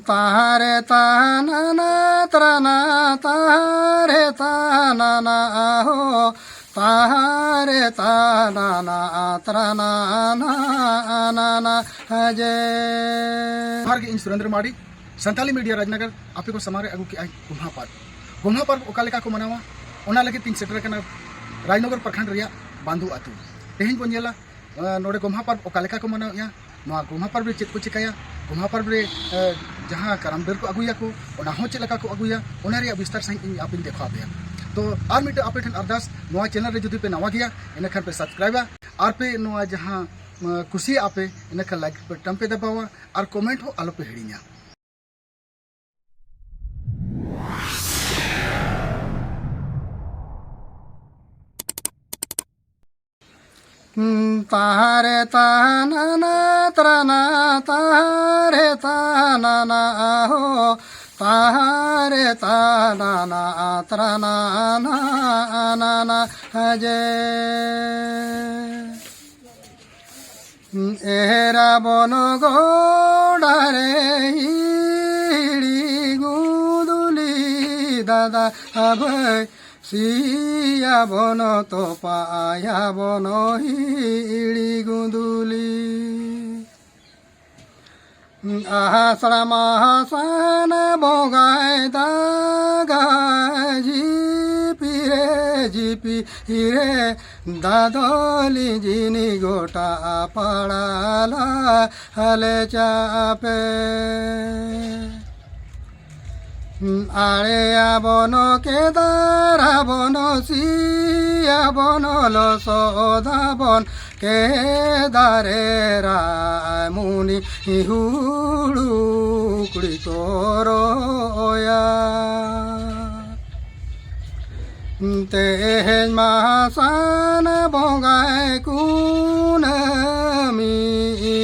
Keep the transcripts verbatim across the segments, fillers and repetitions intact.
ᱛᱟᱦᱟᱨᱮ ᱛᱟᱱᱟᱱᱟ ᱛᱨᱟᱱᱟ, ᱛᱟᱦᱟᱨᱮ ᱛᱟᱱᱟᱱᱟ ᱟᱦᱳ, ᱛᱟᱦᱟᱨᱮ ᱛᱟᱱᱟᱱᱟ ᱛᱨᱟᱱᱟ ᱟᱱᱟᱱᱟ ᱡᱮ᱾ ᱡᱚᱦᱟᱨ ᱜᱮ, ᱤᱧ ᱥᱩᱨᱮᱱᱫᱨᱚ ᱢᱟᱨᱰᱤ, ᱥᱟᱱᱛᱟᱞᱤ ᱢᱤᱰᱤᱭᱟ ᱨᱟᱡᱽᱱᱚᱜᱚᱨ ᱟᱯᱮ ᱠᱚ ᱥᱟᱢᱟᱝ ᱨᱮ ᱟᱹᱜᱩ ᱠᱮᱜᱼᱟᱭ ᱜᱚᱢᱦᱟ ᱯᱟᱨᱵᱽ᱾ ᱜᱚᱢᱦᱟ ᱯᱟᱨᱵᱽ ᱚᱠᱟ ᱞᱮᱠᱟ ᱠᱚ ᱢᱟᱱᱟᱣᱟ, ᱚᱱᱟ ᱞᱟᱹᱜᱤᱫ ᱛᱤᱧ ᱥᱮᱴᱮᱨ ᱟᱠᱟᱱᱟ ᱨᱟᱡᱽᱱᱚᱜᱚᱨ ᱯᱨᱚᱠᱷᱚᱸᱰ ᱨᱮᱭᱟᱜ ᱵᱟᱱᱫᱩ ᱟᱹᱛᱩ᱾ ᱛᱮᱦᱮᱧ ᱵᱚᱱ ᱧᱮᱞᱟ ᱱᱚᱰᱮ ᱜᱚᱢᱦᱟ ᱯᱚᱨᱚᱵᱽ ᱚᱠᱟ ᱞᱮᱠᱟ ᱠᱚ ᱢᱟᱱᱟᱣᱮᱫᱼᱟ, ᱱᱚᱣᱟ ᱜᱚᱢᱦᱟ ᱯᱚᱨᱚᱵᱽ ᱨᱮ ᱪᱮᱫ ᱠᱚ ᱪᱤᱠᱟᱹᱭᱟ, ᱜᱚᱢᱦᱟ ᱯᱚᱨᱚᱵᱽ ᱨᱮ ᱡᱟᱦᱟᱸ ᱠᱟᱨᱟᱢ ᱰᱟᱹᱨ ᱠᱚ ᱟᱹᱜᱩᱭᱟᱠᱚ, ᱚᱱᱟ ᱦᱚᱸ ᱪᱮᱫ ᱞᱮᱠᱟ ᱠᱚ ᱟᱹᱜᱩᱭᱟ, ᱚᱱᱟ ᱨᱮᱭᱟᱜ ᱵᱤᱥᱛᱟᱨ ᱥᱟᱺᱦᱤᱡ ᱤᱧ ᱟᱯᱮᱧ ᱫᱮᱠᱷᱟᱣ ᱟᱯᱮᱭᱟ᱾ ᱛᱚ ᱟᱨ ᱢᱤᱫᱴᱮᱱ ᱟᱯᱮ ᱴᱷᱮᱱ ᱟᱨᱫᱟᱥ, ᱱᱚᱣᱟ ᱪᱮᱱᱮᱞ ᱨᱮ ᱡᱩᱫᱤ ᱯᱮ ᱱᱟᱣᱟ ᱜᱮᱭᱟ, ᱮᱱᱮᱠᱷᱟᱱ ᱯᱮ ᱥᱟᱵᱥᱠᱨᱟᱭᱤᱵᱟ, ᱟᱨ ᱯᱮ ᱱᱚᱣᱟ ᱡᱟᱦᱟᱸ ᱠᱩᱥᱤᱭᱟᱜᱼᱟ ᱯᱮ, ᱮᱱᱮᱠᱷᱟᱱ ᱞᱟᱭᱤᱠ ᱵᱟᱴᱚᱱ ᱯᱮ ᱫᱟᱵᱟᱣᱟ ᱟᱨ ᱠᱚᱢᱮᱱᱴ ᱦᱚᱸ ᱟᱞᱚ ᱯᱮ ᱦᱤᱲᱤᱧᱟ᱾ ᱛᱟᱦᱟᱨᱮ ᱛᱟᱱᱟᱱᱟ ᱛᱨᱟᱱᱟ, ᱛᱟᱦᱟᱨᱮ ᱛᱟᱱᱟᱱᱟ ᱟᱦᱳ, ᱛᱟᱦᱟᱨᱮ ᱛᱟᱱᱟᱱᱟ ᱛᱨᱟᱱᱟ ᱟᱱᱟᱱᱟ ᱡᱮ᱾ ᱮᱨᱟ ᱵᱚᱱ ᱜᱚᱰᱟ ᱨᱮ ᱦᱤᱲᱤ ᱜᱩᱫᱩᱞᱤ ᱫᱟᱫᱟ ᱵᱷᱟᱹᱭ, ᱥᱤᱭᱟ ᱵᱚᱱ ᱛᱚᱯᱟᱭᱟ ᱵᱚᱱ ᱦᱤᱲᱤ ᱜᱩᱫᱩᱞᱤ᱾ ᱟᱥᱟᱲ ᱢᱟᱦᱟᱥᱟᱱ ᱵᱚᱸᱜᱟᱭ ᱫᱟᱜᱟ, ᱡᱷᱤᱯᱤ ᱨᱮ ᱡᱷᱤᱯᱤ ᱨᱮ ᱫᱟᱫᱚ ᱞᱤᱸᱡᱤᱱ ᱜᱚᱴᱟ ᱯᱟᱲᱟ ᱞᱟᱞᱮ ᱪᱟᱯᱮ᱾ ᱟᱲᱮᱭᱟᱵᱚᱱ ᱠᱮᱫᱟᱨᱟᱵᱚᱱ ᱥᱤᱭᱟᱵᱚᱱ ᱞᱚᱥᱚᱫᱟᱵᱚᱱ, ᱠᱮᱫᱟᱨᱮ ᱨᱟᱭᱢᱩᱱᱤ ᱦᱩᱲᱩ ᱠᱩᱲᱤ ᱠᱚ ᱨᱚᱭᱟ᱾ ᱛᱮᱦᱮᱧ ᱢᱟᱦᱟᱥᱟᱱ ᱵᱚᱸᱜᱟᱭ ᱠᱩᱱᱟᱹᱢᱤ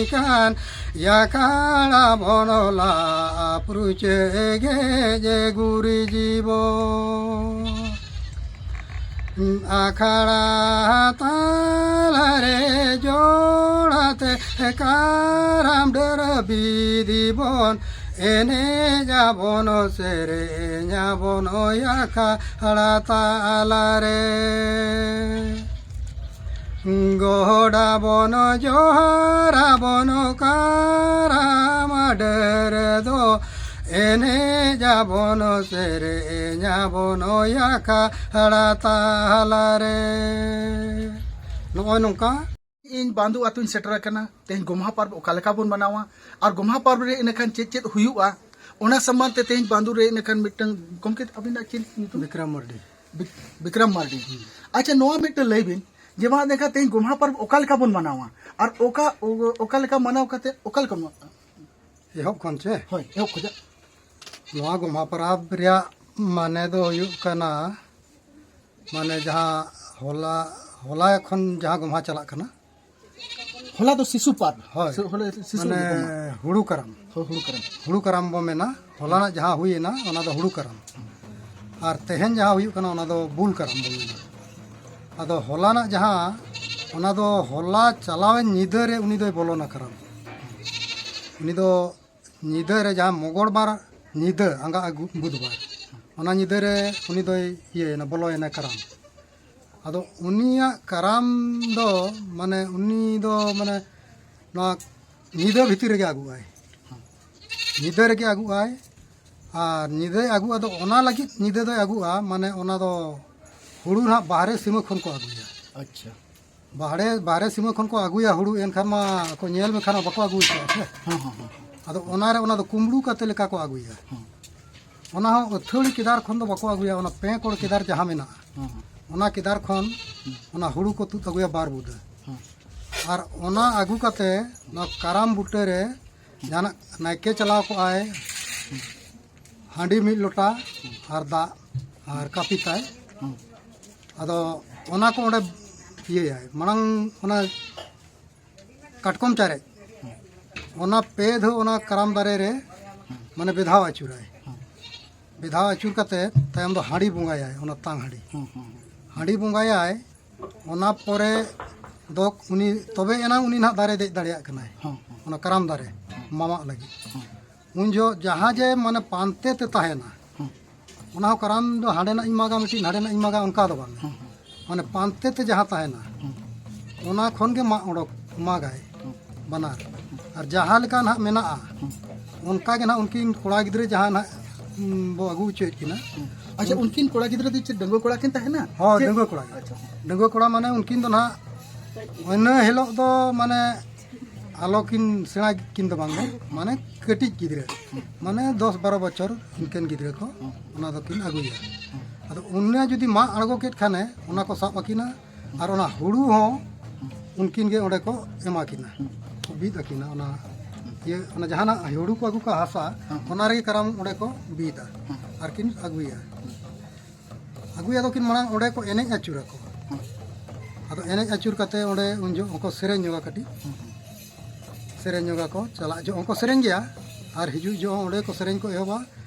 ᱠᱟᱱ, ᱭᱟᱠᱟᱲᱟ ᱵᱚᱱᱚᱞᱟ ᱯᱨᱩᱪᱮ ᱜᱮᱡᱮ ᱜᱩᱨᱤ ᱡᱤᱵᱚ᱾ ᱟᱠᱷᱲᱟ ᱛᱟᱞᱟᱨᱮ ᱡᱚᱲᱟᱛᱮ ᱠᱟᱨᱟᱢ ᱰᱟᱹᱨ ᱵᱤᱫᱤ ᱵᱚᱱ ᱮᱱᱮᱡ ᱟᱵᱚᱱ ᱥᱮᱨᱮᱧ ᱟᱵᱚᱱ ᱟᱠᱷᱲᱟ ᱛᱟᱞᱟᱨᱮ᱾ ᱜᱚᱰ ᱟᱵᱚᱱ ᱡᱚᱦᱟᱨ ᱟᱵᱚᱱ ᱠᱟᱨᱟᱢ ᱰᱟᱹᱨ ᱫᱚ᱾ ᱮᱱᱮᱡ ᱟᱵᱚᱱ ᱥᱮᱨᱮᱧ ᱟᱵᱚᱱ ᱟᱠᱷᱲᱟ ᱛᱟᱞᱟᱨᱮ᱾ ᱱᱚᱜᱼᱚᱭ ᱱᱚᱝᱠᱟ᱾ ᱤᱧ ᱵᱟᱸᱫᱩ ᱟᱹᱛᱩᱧ ᱥᱮᱴᱮᱨ ᱟᱠᱟᱱᱟ᱾ ᱛᱮᱦᱮᱧ ᱜᱚᱢᱦᱟ ᱯᱚᱨᱚᱵᱽ ᱚᱠᱟ ᱞᱮᱠᱟ ᱵᱚᱱ ᱢᱟᱱᱟᱣᱟ ᱟᱨ ᱜᱚᱢᱦᱟ ᱯᱚᱨᱚᱵᱽ ᱨᱮ ᱤᱱᱟᱹᱠᱷᱟᱱ ᱪᱮᱫ ᱪᱮᱫ ᱦᱩᱭᱩᱜᱼᱟ, ᱚᱱᱟ ᱥᱚᱢᱵᱚᱱᱫᱷ ᱛᱮ ᱛᱮᱦᱮᱧ ᱵᱟᱸᱫᱩ ᱨᱮ ᱤᱱᱟᱹᱠᱷᱟᱱ ᱢᱤᱫᱴᱟᱝ, ᱜᱚᱢᱠᱮ, ᱟᱹᱵᱤᱱᱟᱜ ᱪᱮᱫ ᱧᱩᱛᱩᱢ? ᱵᱤᱠᱨᱚᱢ ᱢᱟᱨᱰᱤ᱾ ᱵᱤᱠ-, ᱵᱤᱠᱨᱚᱢ ᱢᱟᱨᱰᱤ᱾ ᱟᱪᱪᱷᱟ, ᱱᱚᱣᱟ ᱢᱤᱫᱴᱟᱝ ᱞᱟᱹᱭ ᱵᱤᱱ ᱡᱮ, ᱢᱟ ᱮᱱᱠᱷᱟᱱ ᱛᱮᱦᱮᱧ ᱜᱚᱢᱦᱟ ᱯᱚᱨᱚᱵᱽ ᱚᱠᱟ ᱞᱮᱠᱟ ᱵᱚᱱ ᱢᱟᱱᱟᱣᱟ ᱟᱨ ᱚᱠᱟ, ᱚ-, ᱚᱠᱟ ᱞᱮᱠᱟ ᱢᱟᱱᱟᱣ ᱠᱟᱛᱮ ᱚᱠᱟ ᱞᱮᱠᱟ ᱵᱚᱱ? ᱮᱦᱚᱵ ᱠᱷᱚᱱ ᱪᱮ? ᱦᱳᱭ, ᱮᱦᱚᱵ ᱠᱷᱚᱱᱟᱜ᱾ ᱱᱚᱣᱟ ᱜᱚᱢᱦᱟ ᱯᱚᱨᱚᱵᱽ ᱨᱮᱭᱟᱜ ᱢᱟᱱᱮ ᱫᱚ ᱦᱩᱭᱩᱜ ᱠᱟᱱᱟ, ᱢᱟᱱᱮ ᱡᱟᱦᱟᱸ ᱦᱚᱞᱟ, ᱦᱚᱞᱟ ᱠᱷᱚᱱ ᱡᱟᱦᱟᱸ ᱜᱚᱢᱦᱟ ᱪᱟᱞᱟᱜ ᱠᱟᱱᱟ᱾ ᱦᱚᱞᱟ ᱫᱚ ᱥᱤᱥᱩ ᱯᱟᱨ᱾ ᱦᱳᱭ᱾ ᱥᱤ-, ᱦᱚᱞᱟ ᱥᱤᱥᱩ ᱢᱟᱱᱮ ᱜᱚᱢᱦᱟ᱾ ᱦᱩᱲᱩ ᱠᱟᱨᱟᱢ᱾ ᱦᱳᱭ, ᱦᱩᱲᱩ ᱠᱟᱨᱟᱢ᱾ ᱦᱩᱲᱩ ᱠᱟᱨᱟᱢ ᱵᱚ ᱢᱮᱱᱟ᱾ ᱦᱚᱞᱟᱱᱟᱜ ᱡᱟᱦᱟᱸ ᱦᱩᱭᱮᱱᱟ, ᱚᱱᱟ ᱫᱚ ᱦᱩᱲᱩ ᱠᱟᱨᱟᱢ᱾ ᱟᱨ ᱛᱮᱦᱮᱧ ᱡᱟᱦᱟᱸ ᱦᱩᱭᱩᱜ ᱠᱟᱱᱟ, ᱚᱱᱟ ᱫᱚ ᱵᱩᱞ ᱠᱟᱨᱟᱢ ᱵᱚ ᱢᱮᱱᱟ᱾ ᱟᱫᱚ ᱦᱚᱞᱟᱱᱟᱜ ᱡᱟᱦᱟᱸ, ᱚᱱᱟ ᱫᱚ ᱦᱚᱞᱟ ᱪᱟᱞᱟᱣᱮᱱ ᱧᱤᱫᱟᱹ ᱨᱮ ᱩᱱᱤ ᱫᱚᱭ ᱵᱚᱞᱚᱱᱟ ᱠᱟᱨᱟᱢ᱾ ᱩᱱᱤ ᱫᱚ ᱧᱤᱫᱟᱹ ᱨᱮ, ᱡᱟᱦᱟᱸ ᱢᱚᱜᱚᱞ ᱵᱟᱨ ᱧᱤᱫᱟᱹ ᱟᱸᱜᱟ ᱟᱹᱜᱩ ᱵᱩᱫᱷᱵᱟᱨ, ᱚᱱᱟ ᱧᱤᱫᱟᱹ ᱨᱮ ᱩᱱᱤ ᱫᱚᱭ ᱤᱭᱟᱹᱭᱮᱱᱟ, ᱵᱚᱞᱚᱭᱮᱱᱟ ᱠᱟᱨᱟᱢ᱾ ᱟᱫᱚ ᱩᱱᱤᱭᱟᱜ ᱠᱟᱨᱟᱢ ᱫᱚ, ᱢᱟᱱᱮ, ᱩᱱᱤ ᱫᱚ, ᱢᱟᱱᱮ, ᱱᱚᱣᱟ ᱧᱤᱫᱟᱹ ᱵᱷᱤᱛᱤᱨ ᱨᱮᱜᱮ ᱟᱹᱜᱩᱜᱼᱟᱭ᱾ ᱧᱤᱫᱟᱹ ᱨᱮᱜᱮ ᱟᱹᱜᱩᱜᱼᱟᱭ᱾ ᱟᱨ ᱧᱤᱫᱟᱹᱭ ᱟᱹᱜᱩ, ᱟᱫᱚ ᱚᱱᱟ ᱞᱟᱹᱜᱤᱫ ᱧᱤᱫᱟᱹ ᱫᱚᱭ ᱟᱹᱜᱩᱜᱼᱟ, ᱢᱟᱱᱮ, ᱚᱱᱟ ᱫᱚ ᱦᱩᱲᱩ ᱱᱟᱦᱟᱜ ᱵᱟᱦᱨᱮ ᱥᱤᱢᱟᱹ ᱠᱷᱚᱱ ᱠᱚ ᱟᱹᱜᱩᱭᱟ᱾ ᱟᱪᱪᱷᱟ᱾ ᱵᱟᱦᱨᱮ, ᱵᱟᱦᱨᱮ ᱥᱤᱢᱟᱹ ᱠᱷᱚᱱ ᱠᱚ ᱟᱹᱜᱩᱭᱟ ᱦᱩᱲᱩ, ᱮᱱᱠᱷᱟᱱ ᱢᱟ ᱠᱚ ᱧᱮᱞ ᱢᱮᱠᱷᱟᱱ ᱵᱟᱠᱚ ᱟᱹᱜᱩ ᱦᱚᱪᱚᱜᱼᱟ ᱥᱮ᱾ ᱦᱮᱸ, ᱦᱮᱸ, ᱦᱮᱸ᱾ ᱟᱫᱚ ᱚᱱᱟᱨᱮ, ᱚᱱᱟ ᱫᱚ ᱠᱩᱢᱵᱽᱲᱩ ᱠᱟᱛᱮ ᱞᱮᱠᱟ ᱠᱚ ᱟᱹᱜᱩᱭᱟ᱾ ᱦᱮᱸ᱾ ᱚᱱᱟ ᱦᱚᱸ ᱟᱹᱛᱷᱟᱹᱲᱤ ᱠᱮᱫᱟᱨ ᱠᱷᱚᱱ ᱫᱚ ᱵᱟᱠᱚ ᱟᱹᱜᱩᱭᱟ, ᱚᱱᱟ ᱯᱮᱸᱠᱚᱲ ᱠᱮᱫᱟᱨ ᱡᱟᱦᱟᱸ ᱢᱮᱱᱟᱜᱼᱟ, ᱦᱮᱸ, ᱦᱮᱸ᱾ ᱚᱱᱟ ᱠᱮᱫᱟᱨ ᱠᱷᱚᱱ ᱦᱮᱸ᱾ ᱚᱱᱟ ᱦᱩᱲᱩ ᱠᱚ ᱛᱩᱫ ᱟᱹᱜᱩᱭᱟ ᱵᱟᱨ ᱵᱩᱫᱟᱹ᱾ ᱦᱮᱸ᱾ ᱟᱨ ᱚᱱᱟ ᱟᱹᱜᱩ ᱠᱟᱛᱮ ᱱᱚᱣᱟ ᱠᱟᱨᱟᱢ ᱵᱩᱴᱟᱹ ᱨᱮ ᱡᱟᱦᱟᱱᱟᱜ ᱱᱟᱭᱠᱮ ᱪᱟᱞᱟᱣ ᱠᱚᱜᱼᱟᱭ, ᱦᱟᱺᱰᱤ ᱢᱤᱫ ᱞᱚᱴᱟ ᱟᱨ ᱫᱟᱜ ᱟᱨ ᱠᱟᱹᱯᱤ ᱛᱟᱭ᱾ ᱦᱮᱸ᱾ ᱟᱫᱚ ᱚᱱᱟ ᱠᱚ ᱚᱸᱰᱮ ᱤᱭᱟᱹᱭᱟᱭ, ᱢᱟᱲᱟᱝ ᱚᱱᱟ ᱠᱟᱴᱠᱚᱢ ᱪᱟᱨᱮᱡ, ᱚᱱᱟ ᱯᱮ ᱫᱷᱟᱣ ᱚᱱᱟ ᱠᱟᱨᱟᱢ ᱫᱟᱨᱮ ᱨᱮ, ᱢᱟᱱᱮ, ᱵᱮᱫᱷᱟᱣ ᱟᱹᱪᱩᱨᱟᱭ᱾ ᱵᱮᱫᱷᱟᱣ ᱟᱹᱪᱩᱨ ᱠᱟᱛᱮ ᱛᱟᱭᱚᱢ ᱫᱚ ᱦᱟᱺᱰᱤ ᱵᱚᱸᱜᱟᱭᱟᱭ, ᱚᱱᱟ ᱛᱟᱝ ᱦᱟᱺᱰᱤ᱾ ᱦᱮᱸ, ᱦᱮᱸ, ᱦᱮᱸ᱾ ᱦᱟᱺᱰᱤ ᱵᱚᱸᱜᱟᱭᱟᱭ, ᱚᱱᱟ ᱯᱚᱨᱮ ᱫᱚ ᱩᱱᱤ, ᱛᱚᱵᱮ ᱮᱱᱟᱝ ᱩᱱᱤ ᱱᱟᱦᱟᱜ ᱫᱟᱨᱮ ᱫᱮᱡ ᱫᱟᱲᱮᱭᱟᱜ ᱠᱟᱱᱟᱭ, ᱦᱮᱸ, ᱦᱮᱸ᱾ ᱚᱱᱟ ᱠᱟᱨᱟᱢ ᱫᱟᱨᱮ ᱦᱮᱸ᱾ ᱢᱟᱢᱟᱜ ᱞᱟᱹᱜᱤᱫ᱾ ᱦᱮᱸ᱾ ᱩᱱ ᱡᱚᱦᱚᱜ ᱡᱟᱦᱟᱸ ᱡᱮ ᱢᱟᱱᱮ ᱯᱟᱱᱛᱮ ᱛᱮ ᱛᱟᱦᱮᱱᱟ, ᱚᱱᱟ ᱦᱚᱸ ᱠᱟᱨᱟᱢ ᱫᱚ ᱦᱟᱸᱰᱮᱱᱟᱜ ᱤᱧ ᱢᱟᱜᱟ ᱢᱤᱫᱴᱤᱡ, ᱱᱟᱸᱰᱮᱱᱟᱜ ᱤᱧ ᱢᱟᱜᱟ, ᱚᱱᱠᱟ ᱫᱚ ᱵᱟᱝ᱾ ᱢᱟᱱᱮ ᱯᱟᱱᱛᱮ ᱛᱮ ᱡᱟᱦᱟᱸ ᱛᱟᱦᱮᱱᱟ, ᱚᱱᱟ ᱠᱷᱚᱱ ᱜᱮ ᱢᱟᱜ ᱚᱰᱚᱠ, ᱢᱟᱜᱟᱭ ᱵᱟᱱᱟᱨ᱾ ᱟᱨ ᱡᱟᱦᱟᱸ ᱞᱮᱠᱟ ᱱᱟᱦᱟᱜ ᱢᱮᱱᱟᱜᱼᱟ, ᱚᱱᱠᱟ ᱜᱮ ᱱᱟᱦᱟᱜ ᱩᱱᱠᱤᱱ ᱠᱚᱲᱟ ᱜᱤᱫᱽᱨᱟᱹ ᱡᱟᱦᱟᱸ ᱱᱟᱦᱟᱜ, ᱩᱢ, ᱵᱚ ᱟᱹᱜᱩ ᱦᱚᱪᱚᱭᱮᱫ ᱠᱤᱱᱟ᱾ ᱟᱪᱪᱷᱟ, ᱩᱱᱠᱤᱱ ᱠᱚᱲᱟ ᱜᱤᱫᱽᱨᱟᱹ ᱫᱚ ᱪᱮᱫ ᱰᱟᱺᱜᱩᱣᱟᱹ ᱠᱚᱲᱟ ᱠᱤᱱ ᱛᱟᱦᱮᱱᱟ? ᱦᱳᱭ, ᱪᱮᱫ? ᱰᱟᱺᱜᱩᱣᱟᱹ ᱠᱚᱲᱟ ᱜᱮ᱾ ᱟᱪᱪᱷᱟ᱾ ᱰᱟᱺᱜᱩᱣᱟᱹ ᱠᱚᱲᱟ ᱢᱟᱱᱮ ᱩᱱᱠᱤᱱ ᱫᱚ ᱱᱟᱦᱟᱜ ᱤᱱᱟᱹ ᱦᱤᱞᱳᱜ ᱫᱚ ᱢᱟᱱᱮ ᱟᱞᱚ ᱠᱤᱱ ᱥᱮᱬᱟ ᱠᱤᱱ ᱫᱚ ᱵᱟᱝ ᱜᱮ, ᱢᱟᱱᱮ ᱠᱟᱹᱴᱤᱡ ᱜᱤᱫᱽᱨᱟᱹ, ᱢᱟᱱᱮ ᱫᱚᱥ ᱵᱟᱨᱚ ᱵᱚᱪᱷᱚᱨ ᱤᱱᱠᱟᱹᱱ ᱜᱤᱫᱽᱨᱟᱹ ᱠᱚ ᱚᱱᱟ ᱫᱚᱠᱤᱱ ᱟᱹᱜᱩᱭᱟ᱾ ᱟᱫᱚ ᱩᱱᱤ ᱡᱩᱫᱤ ᱢᱟᱜ ᱟᱬᱜᱚ ᱠᱮᱫ ᱠᱷᱟᱱᱮ, ᱚᱱᱟ ᱠᱚ ᱥᱟᱵ ᱟᱹᱠᱤᱱᱟ, ᱟᱨ ᱚᱱᱟ ᱦᱩᱲᱩ ᱦᱚᱸ ᱩᱱᱠᱤᱱ ᱜᱮ ᱚᱸᱰᱮ ᱠᱚ ᱮᱢᱟ ᱠᱤᱱᱟ, ᱠᱚ ᱵᱤᱫ ᱟᱹᱠᱤᱱᱟ᱾ ᱚᱱᱟ ᱤᱭᱟᱹ, ᱚᱱᱟ ᱡᱟᱦᱟᱱᱟᱜ ᱦᱩᱲᱩ ᱠᱚ ᱟᱹᱜᱩ ᱠᱟᱜᱼᱟ ᱦᱟᱥᱟ, ᱚᱱᱟ ᱨᱮᱜᱮ ᱠᱟᱨᱟᱢ ᱚᱸᱰᱮ ᱠᱚ ᱵᱤᱫᱟ ᱟᱨ ᱠᱤᱱ ᱟᱹᱜᱩᱭᱟ᱾ ᱟᱹᱜᱩᱭᱟ ᱫᱚᱠᱤᱱ ᱢᱟᱲᱟᱝ ᱚᱸᱰᱮ ᱠᱚ ᱮᱱᱮᱡ ᱟᱹᱪᱩᱨᱟᱠᱚ᱾ ᱟᱫᱚ ᱮᱱᱮᱡ ᱟᱹᱪᱩᱨ ᱠᱟᱛᱮ ᱚᱸᱰᱮ ᱩᱱ ᱡᱚᱦᱚᱜ ᱦᱚᱸᱠᱚ ᱥᱮᱨᱮᱧ ᱧᱚᱜᱟ ᱠᱟᱹᱴᱤᱡ᱾ ᱥᱮᱨᱮᱧ ᱧᱚᱜᱟ ᱠᱚ, ᱪᱟᱞᱟᱜ ᱡᱚᱦᱚᱜ ᱦᱚᱸᱠᱚ ᱥᱮᱨᱮᱧ ᱜᱮᱭᱟ ᱟᱨ ᱦᱤᱡᱩᱜ ᱡᱚᱦᱚᱜ ᱦᱚᱸ ᱚᱸᱰᱮ ᱠᱚ ᱥᱮᱨᱮᱧ ᱠᱚ ᱮᱦᱚᱵᱟ᱾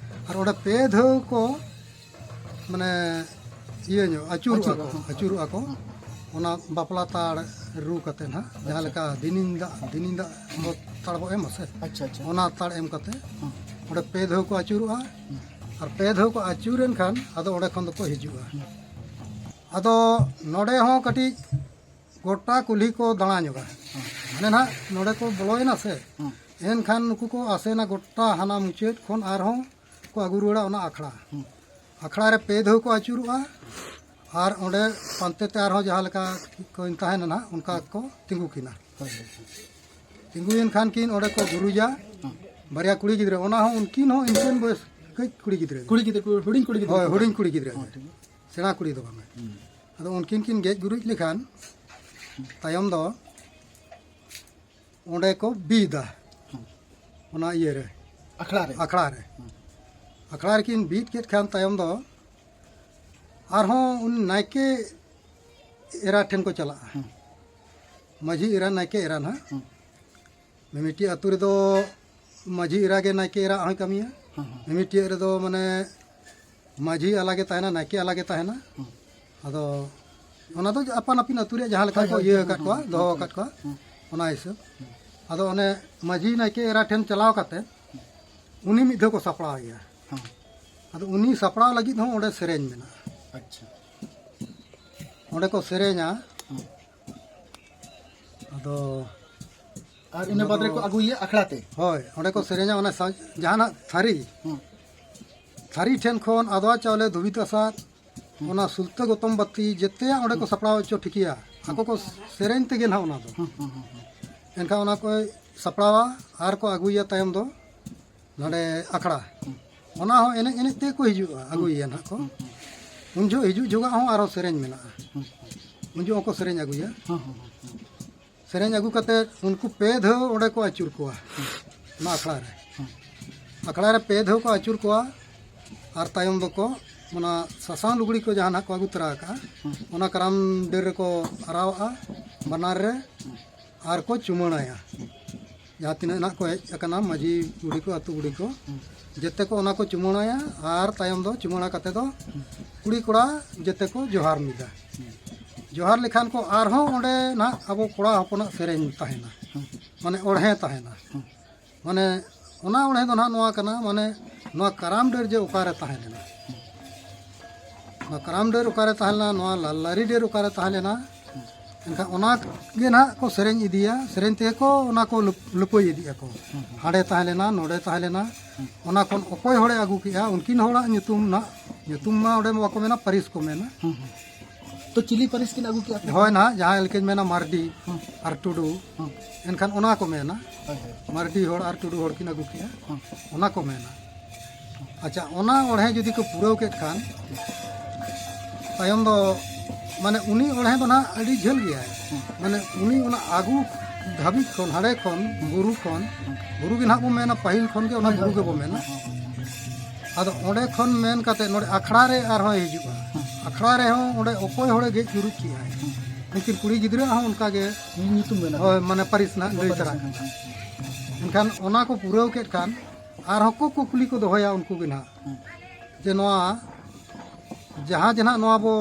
ᱟᱨ ᱚᱸᱰᱮ ᱯᱮ ᱫᱷᱟᱣ ᱠᱚ ᱢᱟᱱᱮ ᱤᱭᱟᱹ ᱧᱚᱜ ᱟᱹᱪᱩᱨᱚᱜᱼᱟ ᱠᱚ, ᱟᱹᱪᱩᱨᱚᱜᱼᱟ ᱠᱚ᱾ ᱟᱹᱪᱩᱨᱚᱜᱼᱟ ᱠᱚ᱾ ᱚᱱᱟ ᱵᱟᱯᱞᱟ ᱛᱟᱲ ᱨᱩ ᱠᱟᱛᱮ ᱱᱟᱦᱟᱜ, ᱡᱟᱦᱟᱸ ᱞᱮᱠᱟ ᱫᱤᱱᱤᱧ ᱫᱟᱜ, ᱫᱤᱱᱤᱧ ᱫᱟᱜ ᱵᱚ ᱛᱟᱲ ᱵᱚ ᱮᱢᱟ ᱥᱮ, ᱟᱪᱪᱷᱟ, ᱟᱪᱪᱷᱟ᱾ ᱚᱱᱟ ᱛᱟᱲ ᱮᱢ ᱠᱟᱛᱮ ᱚᱸᱰᱮ ᱯᱮ ᱫᱷᱟᱣ ᱠᱚ ᱟᱹᱪᱩᱨᱚᱜᱼᱟ᱾ ᱟᱨ ᱯᱮ ᱫᱷᱟᱣ ᱠᱚ ᱟᱹᱪᱩᱨᱮᱱ ᱠᱷᱟᱱ ᱟᱫᱚ ᱚᱸᱰᱮ ᱠᱷᱚᱱ ᱫᱚᱠᱚ ᱦᱤᱡᱩᱜᱼᱟ᱾ ᱟᱫᱚ ᱱᱚᱰᱮ ᱦᱚᱸ ᱠᱟᱹᱴᱤᱡ ᱜᱚᱴᱟ ᱠᱩᱞᱦᱤ ᱠᱚ ᱫᱟᱬᱟ ᱧᱚᱜᱟ᱾ ᱢᱟᱱᱮ ᱱᱟᱦᱟᱜ ᱱᱚᱰᱮ ᱠᱚ ᱵᱚᱞᱚᱭᱮᱱᱟ ᱥᱮ, ᱮᱱᱠᱷᱟᱱ ᱱᱩᱠᱩ ᱠᱚ ᱟᱥᱮᱱᱟ ᱜᱚᱴᱟ ᱦᱟᱱᱟ ᱢᱩᱪᱟᱹᱫ ᱠᱷᱚᱱ ᱟᱨᱦᱚᱸ ᱠᱚ ᱟᱹᱜᱩ ᱨᱩᱣᱟᱹᱲᱟ ᱚᱱᱟ ᱟᱠᱷᱲᱟ᱾ ᱟᱠᱷᱲᱟ ᱨᱮ ᱯᱮ ᱫᱷᱟᱣ ᱠᱚ ᱟᱹᱪᱩᱨᱚᱜᱼᱟ ᱟᱨ ᱚᱸᱰᱮ ᱯᱟᱱᱛᱮ ᱛᱮ ᱟᱨᱦᱚᱸ ᱡᱟᱦᱟᱸ ᱞᱮᱠᱟ ᱠᱚ ᱛᱟᱦᱮᱱᱟ ᱱᱟᱦᱟᱜ, ᱚᱱᱠᱟ ᱠᱚ ᱛᱤᱸᱜᱩ ᱠᱤᱱᱟ᱾ ᱦᱳᱭ, ᱦᱳᱭ, ᱦᱳᱭ᱾ ᱛᱤᱸᱜᱩᱭᱮᱱ ᱠᱷᱟᱱ ᱠᱤᱱ ᱚᱸᱰᱮ ᱠᱚ ᱜᱩᱨᱩᱡᱟ᱾ ᱵᱟᱨᱭᱟ ᱠᱩᱲᱤ ᱜᱤᱫᱽᱨᱟᱹ, ᱚᱱᱟ ᱦᱚᱸ ᱩᱱᱠᱤᱱ ᱦᱚᱸ ᱤᱱᱠᱟᱹᱱ ᱵᱚᱭᱮᱥ, ᱠᱟᱹᱡ ᱠᱩᱲᱤ ᱜᱤᱫᱽᱨᱟᱹ ᱜᱮ᱾ ᱠᱩᱲᱤ ᱜᱤᱫᱽᱨᱟᱹ, ᱠᱩ-, ᱦᱩᱰᱤᱧ ᱠᱩᱲᱤ ᱜᱤᱫᱽᱨᱟᱹ ᱦᱳᱭ, ᱠᱚ᱾ ᱦᱩᱰᱤᱧ ᱠᱩᱲᱤ ᱜᱤᱫᱽᱨᱟᱹ ᱦᱚᱸ, ᱜᱮ᱾ ᱴᱷᱤᱠ ᱜᱮᱭᱟ᱾ ᱥᱮᱬᱟ ᱠᱩᱲᱤ ᱫᱚ ᱵᱟᱝᱟ᱾ ᱟᱫᱚ ᱩᱱᱠᱤᱱ ᱠᱤᱱ ᱜᱮᱡ ᱜᱩᱨᱤᱡ ᱞᱮᱠᱷᱟᱱ ᱛᱟᱭᱚᱢ ᱫᱚ ᱚᱸᱰᱮ ᱠᱚ ᱵᱤᱫᱟ᱾ ᱚᱱᱟ ᱤᱭᱟᱹ ᱨᱮ᱾ ᱟᱠᱷᱲᱟ ᱨᱮ᱾ ᱟᱠᱷᱲᱟ ᱨᱮ᱾ ᱟᱠᱷᱲᱟ ᱨᱮᱠᱤᱱ ᱵᱤᱫ ᱠᱮᱫ ᱠᱷᱟᱱ ᱛᱟᱭᱚᱢ ᱫᱚ ᱟᱨᱦᱚᱸ ᱩᱱᱤ ᱱᱟᱭᱠᱮ ᱮᱨᱟ ᱴᱷᱮᱱ ᱠᱚ ᱪᱟᱞᱟᱜᱼᱟ᱾ ᱢᱟᱹᱡᱷᱤ ᱮᱨᱟ, ᱱᱟᱭᱠᱮ ᱮᱨᱟ ᱱᱟᱦᱟᱜ᱾ ᱢᱤᱢᱤᱫᱴᱤᱡ ᱟᱹᱛᱩ ᱨᱮᱫᱚ ᱢᱟᱹᱡᱷᱤ ᱮᱨᱟ ᱜᱮ ᱱᱟᱭᱠᱮ ᱮᱨᱟ ᱦᱚᱸᱭ ᱠᱟᱹᱢᱤᱭᱟ᱾ ᱢᱤᱢᱤᱫᱴᱤᱡ ᱨᱮᱫᱚ ᱢᱟᱱᱮ ᱢᱟᱹᱡᱷᱤ ᱟᱞᱟᱜᱮ ᱛᱟᱦᱮᱱᱟ, ᱱᱟᱭᱠᱮ ᱟᱞᱟᱜᱮ ᱛᱟᱦᱮᱱᱟ᱾ ᱟᱫᱚ ᱚᱱᱟ ᱫᱚ ᱟᱯᱟᱱ ᱟᱯᱤᱱ ᱟᱹᱛᱩ ᱨᱮᱭᱟᱜ ᱡᱟᱦᱟᱸ ᱞᱮᱠᱟ ᱦᱳᱭ, ᱠᱚ ᱦᱳᱭ, ᱤᱭᱟᱹ ᱦᱳᱭ, ᱟᱠᱟᱫ ᱠᱚᱣᱟ, ᱦᱳᱭ, ᱫᱚᱦᱚ ᱦᱳᱭ, ᱟᱠᱟᱫ ᱠᱚᱣᱟ, ᱦᱳᱭ᱾ ᱚᱱᱟ ᱦᱤᱥᱟᱹᱵ᱾ ᱟᱫᱚ ᱚᱱᱮ ᱢᱟᱹᱡᱷᱤ ᱱᱟᱭᱠᱮ ᱮᱨᱟ ᱴᱷᱮᱱ ᱪᱟᱞᱟᱣ ᱠᱟᱛᱮ ᱩᱱᱤ ᱢᱤᱫ ᱫᱷᱟᱣ ᱠᱚ ᱥᱟᱯᱲᱟᱣ ᱮᱭᱟ᱾ ᱦᱮᱸ᱾ ᱟᱫᱚ ᱩᱱᱤ ᱥᱟᱯᱲᱟᱣ ᱞᱟᱹᱜᱤᱫ ᱦᱚᱸ ᱚᱸᱰᱮ ᱥᱮᱨᱮᱧ ᱢᱮᱱᱟᱜᱼᱟ᱾ ᱟᱪᱪᱷᱟ᱾ ᱚᱸᱰᱮ ᱠᱚ ᱥᱮᱨᱮᱧᱟ᱾ ᱦᱮᱸ᱾ ᱟᱫᱚ ᱟᱨ ᱤᱱᱟᱹ ᱚᱱᱟ ᱵᱟᱫᱽ ᱫᱚ ᱨᱮᱠᱚ ᱟᱹᱜᱩᱭᱮᱭᱟ ᱟᱠᱷᱲᱟ ᱛᱮ᱾ ᱦᱳᱭ, ᱚᱸᱰᱮ ᱠᱚ ᱥᱮᱨᱮᱧᱟ ᱚᱱᱟ ᱥᱟ-, ᱡᱟᱦᱟᱱᱟᱜ ᱛᱷᱟᱹᱨᱤ, ᱦᱮᱸ᱾ ᱛᱷᱟᱹᱨᱤ ᱴᱷᱮᱱ ᱠᱷᱚᱱ ᱟᱫᱽᱣᱟ ᱪᱟᱣᱞᱮ, ᱫᱷᱩᱵᱤ ᱛᱟᱥᱟᱫ, ᱦᱮᱸ᱾ ᱚᱱᱟ ᱥᱩᱞᱛᱟᱹ ᱜᱚᱛᱚᱢ ᱵᱟᱹᱛᱤ, ᱡᱮᱛᱮᱭᱟᱜ ᱚᱸᱰᱮ ᱠᱚ ᱦᱮᱸ᱾ ᱥᱟᱯᱲᱟᱣ ᱦᱚᱪᱚ ᱴᱷᱤᱠᱮᱭᱟ᱾ ᱦᱮᱸ᱾ ᱟᱠᱚ ᱠᱚ ᱥᱮᱨᱮᱧ ᱛᱮᱜᱮ ᱱᱟᱦᱟᱜ ᱚᱱᱟ ᱫᱚ᱾ ᱦᱮᱸ, ᱦᱮᱸ, ᱦᱮᱸ, ᱦᱮᱸ᱾ ᱮᱱᱠᱷᱟᱱ ᱚᱱᱟ ᱠᱚᱭ ᱥᱟᱯᱲᱟᱣᱟ ᱟᱨ ᱠᱚ ᱟᱹᱜᱩᱭᱮᱭᱟ ᱛᱟᱭᱚᱢ ᱫᱚ ᱱᱚᱰᱮ ᱟᱠᱷᱲᱟ᱾ ᱦᱮᱸ᱾ ᱚᱱᱟ ᱦᱚᱸ ᱮᱱᱮᱡ ᱮᱱᱮᱡ ᱛᱮᱜᱮ ᱠᱚ ᱦᱤᱡᱩᱜᱼᱟ, ᱦᱮᱸ᱾ ᱟᱹᱜᱩᱭᱮᱭᱟ ᱱᱟᱦᱟᱜ ᱠᱚ᱾ ᱦᱮᱸ, ᱦᱮᱸ᱾ ᱩᱱ ᱡᱚᱦᱚᱜ ᱦᱤᱡᱩᱜ ᱡᱚᱦᱚᱜᱟᱜ ᱦᱚᱸ ᱟᱨᱦᱚᱸ ᱥᱮᱨᱮᱧ ᱢᱮᱱᱟᱜᱼᱟ᱾ ᱦᱮᱸ, ᱦᱮᱸ᱾ ᱩᱱ ᱡᱚᱦᱚᱜ ᱦᱚᱸᱠᱚ ᱥᱮᱨᱮᱧ ᱟᱹᱜᱩᱭᱟ᱾ ᱦᱮᱸ, ᱦᱮᱸ, ᱦᱮᱸ, ᱦᱮᱸ᱾ ᱥᱮᱨᱮᱧ ᱟᱹᱜᱩ ᱠᱟᱛᱮ ᱩᱱᱠᱩ ᱯᱮ ᱫᱷᱟᱣ ᱚᱸᱰᱮ ᱠᱚ ᱟᱹᱪᱩᱨ ᱠᱚᱣᱟ, ᱚᱱᱟ ᱟᱠᱷᱲᱟ ᱨᱮ᱾ ᱦᱮᱸ᱾ ᱟᱠᱷᱲᱟ ᱨᱮ ᱯᱮ ᱫᱷᱟᱣ ᱠᱚ ᱟᱹᱪᱩᱨ ᱠᱚᱣᱟ, ᱟᱨ ᱛᱟᱭᱚᱢ ᱫᱚᱠᱚ ᱚᱱᱟ ᱥᱟᱥᱟᱝ ᱞᱩᱜᱽᱲᱤ ᱠᱚ ᱡᱟᱦᱟᱸ ᱱᱟᱜ ᱠᱚ ᱟᱹᱜᱩ ᱛᱚᱨᱟ ᱟᱠᱟᱜᱼᱟ, ᱦᱮᱸ᱾ ᱚᱱᱟ ᱠᱟᱨᱟᱢ ᱰᱟᱹᱨ ᱨᱮᱠᱚ ᱟᱨᱟᱣᱟᱜᱼᱟ, ᱦᱮᱸ᱾ ᱵᱟᱱᱟᱨ ᱨᱮ᱾ ᱦᱮᱸ᱾ ᱟᱨ ᱠᱚ ᱪᱩᱢᱟᱹᱲᱟᱭᱟ᱾ ᱡᱟᱦᱟᱸ ᱛᱤᱱᱟᱹᱜ ᱱᱟᱜ ᱠᱚ ᱦᱮᱡ ᱟᱠᱟᱱᱟ, ᱢᱟᱹᱡᱷᱤ ᱵᱩᱰᱷᱤ ᱠᱚ, ᱟᱹᱛᱩ ᱵᱩᱰᱷᱤ ᱠᱚ, ᱦᱮᱸ᱾ ᱡᱮᱛᱮ ᱠᱚ ᱚᱱᱟ ᱠᱚ ᱪᱩᱢᱟᱹᱲᱟᱭᱟ, ᱟᱨ ᱛᱟᱭᱚᱢ ᱫᱚ ᱪᱩᱢᱟᱹᱲᱟ ᱠᱟᱛᱮ ᱫᱚ ᱦᱮᱸ᱾ ᱠᱩᱲᱤ ᱠᱚᱲᱟ ᱡᱮᱛᱮ ᱠᱚ ᱡᱚᱦᱟᱨ ᱢᱤᱫᱟ᱾ ᱦᱮᱸ᱾ ᱡᱚᱦᱟᱨ ᱞᱮᱠᱷᱟᱱ ᱠᱚ ᱟᱨᱦᱚᱸ ᱚᱸᱰᱮ ᱱᱟᱦᱟᱜ ᱟᱵᱚ ᱠᱚᱲᱟ ᱦᱚᱯᱚᱱᱟᱜ ᱥᱮᱨᱮᱧ ᱛᱟᱦᱮᱱᱟ, ᱦᱮᱸ᱾ ᱢᱟᱱᱮ ᱚᱬᱦᱮ ᱛᱟᱦᱮᱱᱟ᱾ ᱦᱮᱸ᱾ ᱢᱟᱱᱮ ᱚᱱᱟ ᱚᱬᱦᱮ ᱫᱚ ᱱᱟᱦᱟᱜ ᱱᱚᱣᱟ ᱠᱟᱱᱟ, ᱢᱟᱱᱮ ᱱᱚᱣᱟ ᱠᱟᱨᱟᱢ ᱰᱟᱹᱨ ᱡᱮ ᱚᱠᱟᱨᱮ ᱛᱟᱦᱮᱸ ᱞᱮᱱᱟ, ᱱᱚᱣᱟ ᱠᱟᱨᱟᱢ ᱰᱟᱹᱨ ᱚᱠᱟᱨᱮ ᱛᱟᱦᱮᱸ ᱞᱮᱱᱟ, ᱱᱚᱣᱟ ᱞᱟᱞᱟᱨᱤ ᱰᱟᱹᱨ ᱚᱠᱟᱨᱮ ᱛᱟᱦᱮᱸ ᱞᱮᱱᱟ, ᱮᱱᱠᱷᱟᱱ ᱚᱱᱟ ᱜᱮ ᱱᱟᱦᱟᱜ ᱠᱚ ᱥᱮᱨᱮᱧ ᱤᱫᱤᱭᱟ, ᱥᱮᱨᱮᱧ ᱛᱮᱜᱮ ᱠᱚ ᱚᱱᱟ ᱠᱚ ᱞᱟᱹᱯ-, ᱞᱟᱹᱯᱟᱹᱭ ᱤᱫᱤᱜ ᱟᱠᱚ᱾ ᱦᱮᱸ, ᱦᱮᱸ᱾ ᱦᱟᱸᱰᱮ ᱛᱟᱦᱮᱸ ᱞᱮᱱᱟ, ᱱᱚᱰᱮ ᱛᱟᱦᱮᱸ ᱞᱮᱱᱟ, ᱦᱮᱸ᱾ ᱚᱱᱟ ᱠᱷᱚᱱ ᱚᱠᱚᱭ ᱦᱚᱲᱮ ᱟᱹᱜᱩ ᱠᱮᱜᱼᱟ, ᱩᱱᱠᱤᱱ ᱦᱚᱲᱟᱜ ᱧᱩᱛᱩᱢ ᱱᱟᱦᱟᱜ, ᱧᱩᱛᱩᱢ ᱢᱟ ᱚᱸᱰᱮ ᱢᱟ ᱵᱟᱠᱚ ᱢᱮᱱᱟ, ᱯᱟᱹᱨᱤᱥ ᱠᱚ ᱢᱮᱱᱟ᱾ ᱦᱮᱸ, ᱦᱮᱸ᱾ ᱛᱚ ᱪᱤᱞᱤ ᱯᱟᱹᱨᱤᱥ ᱠᱤᱱ ᱟᱹᱜᱩ ᱠᱮᱜᱼᱟ ᱯᱮ? ᱦᱳᱭ ᱱᱟᱦᱟᱜ, ᱡᱟᱦᱟᱸᱭ ᱞᱮᱠᱟᱧ ᱢᱮᱱᱟ ᱢᱟᱨᱰᱤ, ᱦᱮᱸ᱾ ᱟᱨ ᱴᱩᱰᱩ, ᱦᱮᱸ᱾ ᱮᱱᱠᱷᱟᱱ ᱚᱱᱟ ᱠᱚ ᱢᱮᱱᱟ᱾ ᱦᱳᱭ, ᱦᱳᱭ᱾ ᱢᱟᱨᱰᱤ ᱦᱚᱲ ᱟᱨ ᱴᱩᱰᱩ ᱦᱚᱲ ᱠᱤᱱ ᱟᱹᱜᱩ ᱠᱮᱜᱼᱟ, ᱦᱮᱸ᱾ ᱚᱱᱟ ᱠᱚ ᱢᱮᱱᱟ᱾ ᱟᱪᱪᱷᱟ, ᱚᱱᱟ ᱚᱬᱦᱮ ᱡᱩᱫᱤ ᱠᱚ ᱯᱩᱨᱟᱹᱣ ᱠᱮᱫ ᱠᱷᱟᱱ, ᱛᱟᱭᱚᱢ ᱫᱚ, ᱢᱟᱱᱮ, ᱩᱱᱤ ᱚᱬᱦᱮ ᱫᱚ ᱱᱟᱦᱟᱜ ᱟᱹᱰᱤ ᱡᱷᱟᱹᱞ ᱜᱮᱭᱟᱭ᱾ ᱦᱮᱸ᱾ ᱢᱟᱱᱮ, ᱩᱱᱤ ᱚᱱᱟ ᱟᱹᱜᱩ ᱫᱷᱟᱹᱵᱤᱡ ᱠᱷᱚᱱ, ᱦᱟᱸᱰᱮ ᱠᱷᱚᱱ, ᱵᱩᱨᱩ ᱠᱷᱚᱱ, ᱦᱮᱸ᱾ ᱵᱩᱨᱩ ᱜᱮ ᱱᱟᱦᱟᱜ ᱵᱚ ᱢᱮᱱᱟ, ᱯᱟᱹᱦᱤᱞ ᱠᱷᱚᱱ ᱜᱮ ᱚᱱᱟ ᱦᱳᱭ, ᱵᱩᱨᱩ ᱦᱳᱭ, ᱜᱮᱵᱚ ᱦᱳᱭ, ᱢᱮᱱᱟ᱾ ᱦᱮᱸ, ᱦᱮᱸ, ᱦᱮᱸ᱾ ᱟᱫᱚ ᱚᱸᱰᱮ ᱠᱷᱚᱱ ᱢᱮᱱ ᱠᱟᱛᱮ ᱱᱚᱰᱮ ᱟᱠᱷᱲᱟ ᱨᱮ ᱟᱨᱦᱚᱸᱭ ᱦᱤᱡᱩᱜᱼᱟ᱾ ᱦᱮᱸ᱾ ᱟᱠᱷᱲᱟ ᱨᱮᱦᱚᱸ ᱚᱸᱰᱮ ᱚᱠᱚᱭ ᱦᱚᱲᱮ ᱜᱮᱡ ᱜᱩᱨᱤᱡ ᱠᱮᱜᱼᱟᱭ, ᱦᱮᱸ᱾ ᱩᱱᱠᱤᱱ ᱠᱩᱲᱤ ᱜᱤᱫᱽᱨᱟᱹᱣᱟᱜ ᱦᱚᱸ ᱚᱱᱠᱟ ᱜᱮ ᱧᱩᱛᱩᱢ ᱢᱮᱱᱟᱜᱼᱟ᱾ ᱦᱳᱭ, ᱢᱟᱱᱮ ᱯᱟᱹᱨᱤᱥ ᱱᱟᱦᱟᱜ ᱞᱟᱹᱭ ᱯᱟᱹᱨᱤᱥ ᱛᱚᱨᱟ ᱱᱟᱦᱟᱜ, ᱠᱟᱜᱼᱟ᱾ ᱦᱮᱸ, ᱦᱮᱸ᱾ ᱮᱱᱠᱷᱟᱱ ᱚᱱᱟ ᱠᱚ ᱯᱩᱨᱟᱹᱣ ᱠᱮᱫ ᱠᱷᱟᱱ ᱟᱨᱦᱚᱸ ᱠᱚ ᱠᱩᱠᱞᱤ ᱠᱚ ᱫᱚᱦᱚᱭᱟ ᱩᱱᱠᱩ ᱜᱮ ᱱᱟᱦᱟᱜ, ᱦᱮᱸ᱾ ᱡᱮ ᱱᱚᱣᱟ ᱡᱟᱦᱟᱸ ᱡᱮ ᱱᱟᱦᱟᱜ ᱱᱚᱣᱟ ᱵᱚ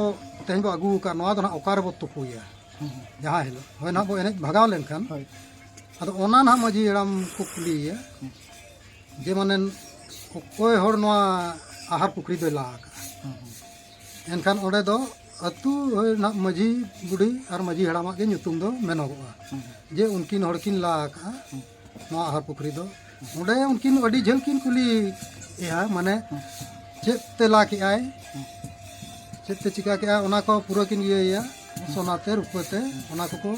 ᱛᱮᱦᱮᱧ ᱵᱚ ᱟᱹᱜᱩ ᱟᱠᱟᱫ, ᱱᱚᱣᱟ ᱫᱚ ᱱᱟᱦᱟᱜ ᱚᱠᱟ ᱨᱮᱵᱚ ᱛᱩᱯᱩᱭᱟ? ᱦᱮᱸ, ᱦᱮᱸ᱾ ᱡᱟᱦᱟᱸ ᱦᱤᱞᱳᱜ ᱦᱳᱭ ᱱᱟᱦᱟᱜ ᱵᱚ ᱮᱱᱮᱡ ᱵᱷᱟᱜᱟᱣ ᱞᱮᱱᱠᱷᱟᱱ, ᱦᱳᱭ᱾ ᱟᱫᱚ ᱚᱱᱟ ᱱᱟᱦᱟᱜ ᱢᱟᱹᱡᱷᱤ ᱦᱟᱲᱟᱢ ᱠᱚ ᱠᱩᱞᱤᱭᱮᱭᱟ᱾ ᱦᱮᱸ᱾ ᱡᱮ ᱢᱟᱱᱮ ᱚᱠᱚᱭ ᱦᱚᱲ ᱱᱚᱣᱟ ᱟᱦᱟᱨ ᱯᱩᱠᱷᱨᱤ ᱫᱚᱭ ᱞᱟ ᱟᱠᱟᱫᱼᱟ, ᱮᱱᱠᱷᱟᱱ ᱚᱸᱰᱮ ᱫᱚ ᱟᱹᱛᱩ ᱦᱚᱲ ᱱᱟᱜ ᱢᱟᱹᱡᱷᱤ ᱵᱩᱰᱷᱤ ᱟᱨ ᱢᱟᱹᱡᱷᱤ ᱦᱟᱲᱟᱢᱟᱜ ᱜᱮ ᱧᱩᱛᱩᱢ ᱫᱚ ᱢᱮᱱᱚᱜᱚᱜᱼᱟ, ᱡᱮ ᱩᱱᱠᱤᱱ ᱦᱚᱲ ᱠᱤᱱ ᱞᱟ ᱟᱠᱟᱫᱼᱟ ᱱᱚᱣᱟ ᱟᱦᱟᱨ ᱯᱩᱠᱷᱨᱤ ᱫᱚ᱾ ᱚᱸᱰᱮ ᱩᱱᱠᱤᱱ ᱟᱹᱰᱤ ᱡᱷᱟᱹᱞ ᱠᱤᱱ ᱠᱩᱞᱤᱭᱟ, ᱢᱟᱱᱮ ᱪᱮᱫ ᱛᱮ ᱞᱟ ᱠᱮᱜᱼᱟᱭ, ᱪᱮᱫ ᱛᱮ ᱪᱤᱠᱟ ᱠᱮᱜᱼᱟ, ᱚᱱᱟ ᱠᱚ ᱯᱩᱨᱟᱹ ᱠᱤᱱ ᱤᱭᱟᱹᱭᱟ, ᱥᱚᱱᱟ ᱛᱮ ᱨᱩᱯᱟᱹ ᱛᱮ ᱚᱱᱟ ᱠᱚᱠᱚ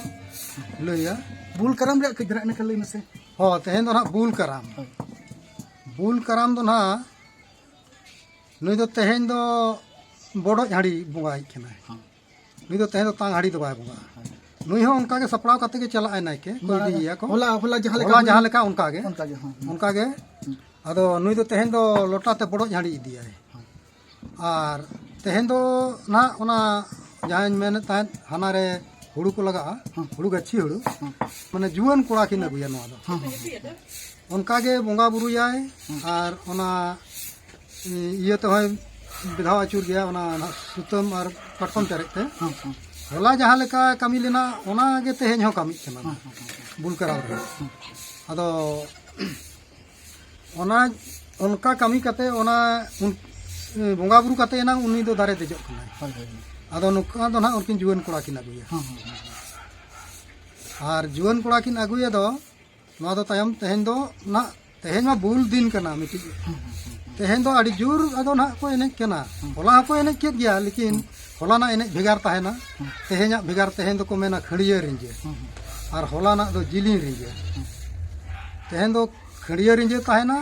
ᱞᱟᱹᱭᱟ᱾ ᱵᱩᱞ ᱠᱟᱨᱟᱢ ᱨᱮᱭᱟᱜ ᱠᱟᱹᱡ ᱫᱷᱟᱨᱟ ᱤᱱᱟᱹ ᱠᱷᱟᱱ ᱞᱟᱹᱭ ᱢᱮᱥᱮ᱾ ᱦᱚᱸ, ᱛᱮᱦᱮᱧ ᱫᱚ ᱱᱟᱦᱟᱜ ᱵᱩᱞ ᱠᱟᱨᱟᱢ᱾ ᱦᱳᱭ᱾ ᱵᱩᱞ ᱠᱟᱨᱟᱢ ᱫᱚ ᱱᱟᱦᱟᱜ ᱱᱩᱭ ᱫᱚ ᱛᱮᱦᱮᱧ ᱫᱚ ᱵᱚᱰᱚᱡ ᱦᱟᱺᱰᱤ ᱵᱚᱸᱜᱟᱭᱤᱡ ᱠᱟᱱᱟᱭ᱾ ᱦᱚᱸ᱾ ᱱᱩᱭ ᱫᱚ ᱛᱮᱦᱮᱧ ᱫᱚ ᱛᱟᱝ ᱦᱟᱺᱰᱤ ᱫᱚ ᱵᱟᱭ ᱵᱚᱸᱜᱟᱜᱼᱟ᱾ ᱦᱳᱭ᱾ ᱱᱩᱭ ᱦᱚᱸ ᱚᱱᱠᱟ ᱜᱮ ᱥᱟᱯᱲᱟᱣ ᱠᱟᱛᱮ ᱜᱮ ᱪᱟᱞᱟᱜ ᱟᱭ ᱱᱟᱭᱠᱮ, ᱠᱚ ᱵᱟ-, ᱤᱫᱤᱭᱮᱭᱟ ᱠᱚ᱾ ᱦᱚᱞᱟ, ᱦᱚᱞᱟ ᱡᱟᱦᱟᱸ ᱞᱮᱠᱟ ᱦᱚᱞᱟ ᱦᱩᱭ-, ᱡᱟᱦᱟᱸ ᱞᱮᱠᱟ ᱚᱱᱠᱟ ᱜᱮ᱾ ᱚᱱᱠᱟ ᱜᱮ, ᱦᱚᱸ, ᱦᱚᱸ᱾ ᱚᱱᱠᱟ ᱜᱮ᱾ ᱦᱩᱸ᱾ ᱟᱫᱚ ᱱᱩᱭ ᱫᱚ ᱛᱮᱦᱮᱧ ᱫᱚ ᱞᱚᱴᱟ ᱛᱮ ᱵᱚᱰᱚᱡ ᱦᱟᱺᱰᱤ ᱤᱫᱤᱭᱟᱭ᱾ ᱦᱳᱭ᱾ ᱟᱨ ᱛᱮᱦᱮᱧ ᱫᱚ ᱱᱟᱦᱟᱜ ᱚᱱᱟ ᱡᱟᱦᱟᱸᱧ ᱢᱮᱱᱮᱫ ᱛᱟᱦᱮᱸᱫ, ᱦᱟᱱᱟ ᱨᱮ ᱦᱩᱲᱩ ᱠᱚ ᱞᱟᱜᱟᱜᱼᱟ, ᱦᱩᱸ᱾ ᱦᱩᱲᱩ ᱜᱟᱹᱪᱷᱤ ᱦᱩᱲᱩ, ᱦᱩᱸ᱾ ᱢᱟᱱᱮ ᱡᱩᱣᱟᱹᱱ ᱠᱚᱲᱟ ᱠᱤᱱ ᱟᱹᱜᱩᱭᱟ ᱱᱚᱣᱟ ᱫᱚ᱾ ᱦᱩᱸ, ᱦᱩᱸ, ᱦᱩᱸ᱾ ᱚᱱᱠᱟ ᱜᱮ ᱵᱚᱸᱜᱟ ᱵᱩᱨᱩᱭᱟᱭ, ᱦᱩᱸ᱾ ᱟᱨ ᱚᱱᱟ ᱤᱭᱟᱹ ᱛᱮᱦᱚᱸᱭ ᱵᱮᱫᱷᱟᱣ ᱟᱹᱪᱩᱨ ᱜᱮᱭᱟ, ᱚᱱᱟ ᱱᱟᱦᱟᱜ ᱥᱩᱛᱟᱹᱢ ᱟᱨ ᱠᱟᱴᱠᱚᱢ ᱪᱟᱨᱮᱡ ᱛᱮ᱾ ᱦᱩᱸ, ᱦᱩᱸ᱾ ᱦᱚᱞᱟ ᱡᱟᱦᱟᱸ ᱞᱮᱠᱟ ᱠᱟᱹᱢᱤ ᱞᱮᱱᱟ, ᱚᱱᱟ ᱜᱮ ᱛᱮᱦᱮᱧ ᱦᱚᱸ ᱠᱟᱹᱢᱤᱜ ᱠᱟᱱᱟ, ᱦᱩᱸ, ᱦᱩᱸ, ᱦᱩᱸ᱾ ᱵᱩᱞ ᱠᱟᱨᱟᱢ ᱨᱮ᱾ ᱦᱩᱸ᱾ ᱟᱫᱚ ᱚᱱᱟ, ᱚᱱᱠᱟ ᱠᱟᱹᱢᱤ ᱠᱟᱛᱮ ᱚᱱᱟ ᱩᱱ-, ᱵᱚᱸᱜᱟ ᱵᱩᱨᱩ ᱠᱟᱛᱮ ᱮᱱᱟᱝ ᱩᱱᱤ ᱫᱚ ᱫᱟᱨᱮ ᱫᱮᱡᱚᱜ ᱠᱟᱱᱟᱭ᱾ ᱦᱳᱭ, ᱦᱳᱭ, ᱦᱳᱭ᱾ ᱟᱫᱚ ᱱᱚᱝᱠᱟ ᱫᱚ ᱱᱟᱦᱟᱜ ᱩᱱᱠᱤᱱ ᱡᱩᱣᱟᱹᱱ ᱠᱚᱲᱟ ᱠᱤᱱ ᱟᱹᱜᱩᱭᱟ᱾ ᱦᱩᱸ, ᱦᱩᱸ, ᱦᱩᱸ, ᱦᱩᱸ᱾ ᱟᱨ ᱡᱩᱣᱟᱹᱱ ᱠᱚᱲᱟ ᱠᱤᱱ ᱟᱹᱜᱩᱭᱟ ᱫᱚ, ᱱᱚᱣᱟ ᱫᱚ ᱛᱟᱭᱚᱢ ᱛᱮᱦᱮᱧ ᱫᱚ ᱱᱟᱜ, ᱛᱮᱦᱮᱧ ᱢᱟ ᱵᱩᱞ ᱫᱤᱱ ᱠᱟᱱᱟ ᱢᱤᱫᱴᱤᱡ᱾ ᱦᱩᱸ, ᱦᱩᱸ, ᱦᱩᱸ, ᱦᱩᱸ᱾ ᱛᱮᱦᱮᱧ ᱫᱚ ᱟᱹᱰᱤ ᱡᱳᱨ ᱟᱫᱚ ᱱᱟᱦᱟᱜ ᱠᱚ ᱮᱱᱮᱡ ᱠᱟᱱᱟ᱾ ᱦᱩᱸ᱾ ᱦᱚᱞᱟ ᱦᱚᱸᱠᱚ ᱮᱱᱮᱡ ᱠᱮᱫ ᱜᱮᱭᱟ, ᱞᱮᱠᱤᱱ ᱦᱩᱸ᱾ ᱦᱚᱞᱟᱱᱟᱜ ᱮᱱᱮᱡ ᱵᱷᱮᱜᱟᱨ ᱛᱟᱦᱮᱱᱟ᱾ ᱦᱩᱸ᱾ ᱛᱮᱦᱮᱧᱟᱜ ᱵᱷᱮᱜᱟᱨ, ᱛᱮᱦᱮᱧ ᱫᱚᱠᱚ ᱢᱮᱱᱟ ᱠᱷᱟᱹᱲᱭᱟᱹ ᱨᱤᱸᱡᱟᱹ᱾ ᱦᱩᱸ, ᱦᱩᱸ᱾ ᱟᱨ ᱦᱚᱞᱟᱱᱟᱜ ᱫᱚ ᱡᱤᱞᱤᱧ ᱨᱤᱸᱡᱟᱹ᱾ ᱦᱩᱸ᱾ ᱛᱮᱦᱮᱧ ᱫᱚ ᱠᱷᱟᱹᱲᱭᱟᱹ ᱨᱤᱸᱡᱟᱹ ᱛᱟᱦᱮᱱᱟ,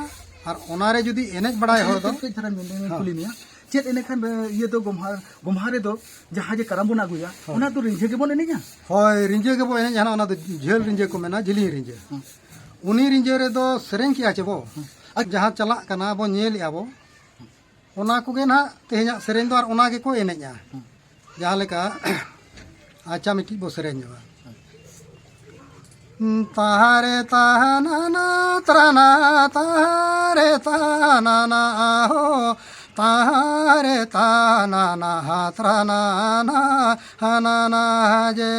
ᱟᱨ ᱚᱱᱟᱨᱮ ᱡᱩᱫᱤ ᱮᱱᱮᱡ ᱵᱟᱲᱟᱭ ᱦᱚᱲ ᱫᱚ ᱠᱟᱹᱡ ᱫᱷᱟᱨᱟ ᱢᱮᱱ-, ᱦᱮᱸ᱾ ᱠᱩᱞᱤ ᱢᱮᱭᱟ, ᱪᱮᱫ ᱮᱱᱮᱠᱷᱟᱱ, ᱮ, ᱤᱭᱟᱹ ᱫᱚ ᱜᱚᱢᱦᱟ, ᱜᱚᱢᱦᱟ ᱨᱮᱫᱚ ᱡᱟᱦᱟᱸ ᱡᱮ ᱠᱟᱨᱟᱢ ᱵᱚᱱ ᱟᱹᱜᱩᱭᱟ, ᱦᱳᱭ᱾ ᱚᱱᱟ ᱫᱚ ᱨᱤᱸᱡᱟᱹ ᱜᱮᱵᱚᱱ ᱮᱱᱮᱡᱟ? ᱦᱳᱭ, ᱨᱤᱸᱡᱟᱹ ᱜᱮᱵᱚ ᱮᱱᱮᱡᱟ, ᱚᱱᱟ ᱫᱚ ᱡᱷᱟᱹᱞ ᱨᱤᱸᱡᱟᱹ ᱠᱚ ᱢᱮᱱᱟ, ᱡᱤᱞᱤᱧ ᱨᱤᱸᱡᱟᱹ᱾ ᱦᱮᱸ᱾ ᱩᱱᱤ ᱨᱤᱸᱡᱟᱹ ᱨᱮᱫᱚ ᱥᱮᱨᱮᱧ ᱠᱮᱜᱼᱟ ᱪᱮ ᱵᱚ? ᱦᱮᱸ᱾ ᱟᱨ ᱡᱟᱦᱟᱸ ᱪᱟᱞᱟᱜ ᱠᱟᱱᱟ ᱵᱚ, ᱧᱮᱞᱮᱜᱼᱟ ᱵᱚ, ᱚᱱᱟ ᱠᱚᱜᱮ ᱱᱟᱦᱟᱜ ᱛᱮᱦᱮᱧᱟᱜ ᱥᱮᱨᱮᱧ ᱫᱚ, ᱟᱨ ᱚᱱᱟ ᱜᱮᱠᱚ ᱮᱱᱮᱡᱼᱟ᱾ ᱦᱮᱸ᱾ ᱡᱟᱦᱟᱸ ᱞᱮᱠᱟ, ᱟᱪᱪᱷᱟ, ᱢᱤᱫᱴᱤᱡ ᱵᱚ ᱥᱮᱨᱮᱧ ᱧᱚᱜᱟ᱾ ᱛᱟᱦᱟᱨᱮ ᱛᱟᱦᱟᱱᱟᱱᱟ ᱛᱨᱟᱱᱟ, ᱛᱟᱦᱟᱨᱮ ᱛᱟᱦᱟᱱᱟᱱᱟ ᱟᱦᱳ, ᱛᱟᱦᱟᱨᱮ ᱛᱟᱦᱟᱱᱟᱱᱟ ᱛᱨᱟᱱᱟᱱᱟ ᱦᱟᱱᱟᱱᱟ ᱡᱮ᱾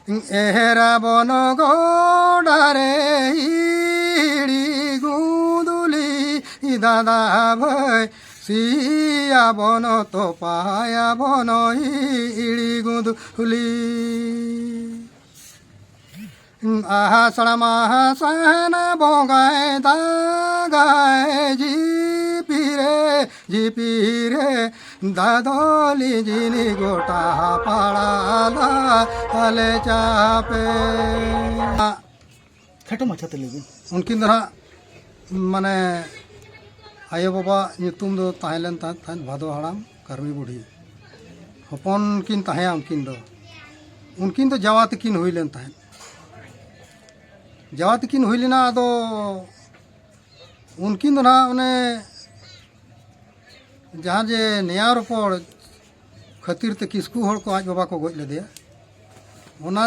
ᱮᱦᱮᱨᱟᱵᱚᱱ ᱜᱚᱰᱟ ᱨᱮ ᱦᱤᱲᱤ ᱜᱩᱸᱫᱩᱞᱤ, ᱫᱟᱫᱟ ᱵᱷᱟᱹᱭ ᱥᱤᱭᱟᱵᱚᱱ ᱛᱚᱯᱟᱭᱟᱵᱚᱱ ᱦᱤᱲᱤ ᱜᱩᱸᱫᱩᱞᱤ᱾ ᱟᱥᱟᱲ ᱢᱟᱥᱟᱱ ᱵᱚᱸᱜᱟᱭ ᱫᱟᱜᱟᱭ ᱡᱤᱯᱤᱨᱮ ᱡᱤᱯᱤᱨᱮ, ᱫᱟᱫᱚᱞᱤ ᱡᱤᱱᱤ ᱜᱚᱴᱟ ᱯᱟᱲᱟ ᱟᱞᱮ ᱪᱟᱯᱮ᱾ ᱠᱷᱟᱴᱚ ᱢᱟᱪᱷᱟᱛᱮ ᱞᱟᱹᱭ ᱵᱤᱱ᱾ ᱩᱱᱠᱤᱱ ᱫᱚ ᱱᱟᱦᱟᱜ ᱢᱟᱱᱮ ᱟᱭᱳᱼᱵᱟᱵᱟ ᱧᱩᱛᱩᱢ ᱫᱚ ᱛᱟᱦᱮᱸ ᱞᱮᱱ ᱛᱟᱦᱮᱸᱫ, ᱛᱟᱦᱮᱸᱫ ᱵᱷᱟᱫᱚ ᱦᱟᱲᱟᱢ ᱠᱟᱹᱨᱢᱤ ᱵᱩᱰᱷᱤ᱾ ᱦᱚᱯᱚᱱ ᱠᱤᱱ ᱛᱟᱦᱮᱸᱭᱟ ᱩᱱᱠᱤᱱ ᱫᱚ᱾ ᱩᱱᱠᱤᱱ ᱫᱚ ᱡᱟᱶᱟ ᱛᱟᱹᱠᱤᱱ ᱦᱩᱭ ᱞᱮᱱ ᱛᱟᱦᱮᱸᱫ᱾ ᱡᱟᱶᱟ ᱛᱟᱹᱠᱤᱱ ᱦᱩᱭ ᱞᱮᱱᱟ, ᱟᱫᱚ ᱩᱱᱠᱤᱱ ᱫᱚ ᱱᱟᱦᱟᱜ ᱚᱱᱮ ᱡᱟᱦᱟᱸ ᱡᱮ ᱱᱮᱭᱟᱣ ᱨᱚᱯᱚᱲ ᱠᱷᱟᱹᱛᱤᱨ ᱛᱮ ᱠᱤᱥᱠᱩ ᱦᱚᱲ ᱠᱚ ᱟᱡ ᱵᱟᱵᱟ ᱠᱚ ᱜᱚᱡ ᱞᱮᱫᱮᱭᱟ, ᱚᱱᱟ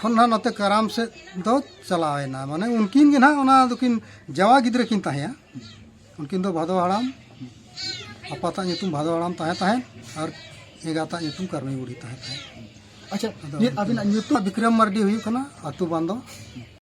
ᱠᱷᱚᱱ ᱱᱟᱦᱟᱜ ᱱᱚᱛᱮ ᱠᱟᱨᱟᱢ ᱥᱮᱫ ᱫᱚ ᱪᱟᱞᱟᱣ ᱮᱱᱟ᱾ ᱢᱟᱱᱮ ᱩᱱᱠᱤᱱ ᱜᱮ ᱱᱟᱦᱟᱜ ᱚᱱᱟ ᱫᱚᱠᱤᱱ ᱡᱟᱶᱟ ᱜᱤᱫᱽᱨᱟᱹ ᱠᱤᱱ ᱛᱟᱦᱮᱸᱭᱟ᱾ ᱩᱱᱠᱤᱱ ᱫᱚ ᱵᱷᱟᱫᱚ ᱦᱟᱲᱟᱢ, ᱟᱯᱟᱛᱟᱜ ᱧᱩᱛᱩᱢ ᱵᱷᱟᱫᱚ ᱦᱟᱲᱟᱢ ᱛᱟᱦᱮᱸ ᱛᱟᱦᱮᱸᱫ ᱟᱨ ᱮᱸᱜᱟᱛᱟᱜ ᱧᱩᱛᱩᱢ ᱠᱟᱹᱨᱢᱤ ᱵᱩᱲᱦᱤ ᱛᱟᱦᱮᱸ ᱛᱟᱦᱮᱸᱫ᱾ ᱟᱪᱪᱷᱟ, ᱟᱫᱚ ᱱᱤᱭᱟᱹ ᱟᱹᱵᱤᱱᱟᱜ ᱧᱩᱛᱩᱢ? ᱵᱤᱠᱨᱚᱢ ᱢᱟᱨᱰᱤ ᱦᱩᱭᱩᱜ ᱠᱟᱱᱟ, ᱟᱹᱛᱩ ᱵᱟᱸᱫᱚ᱾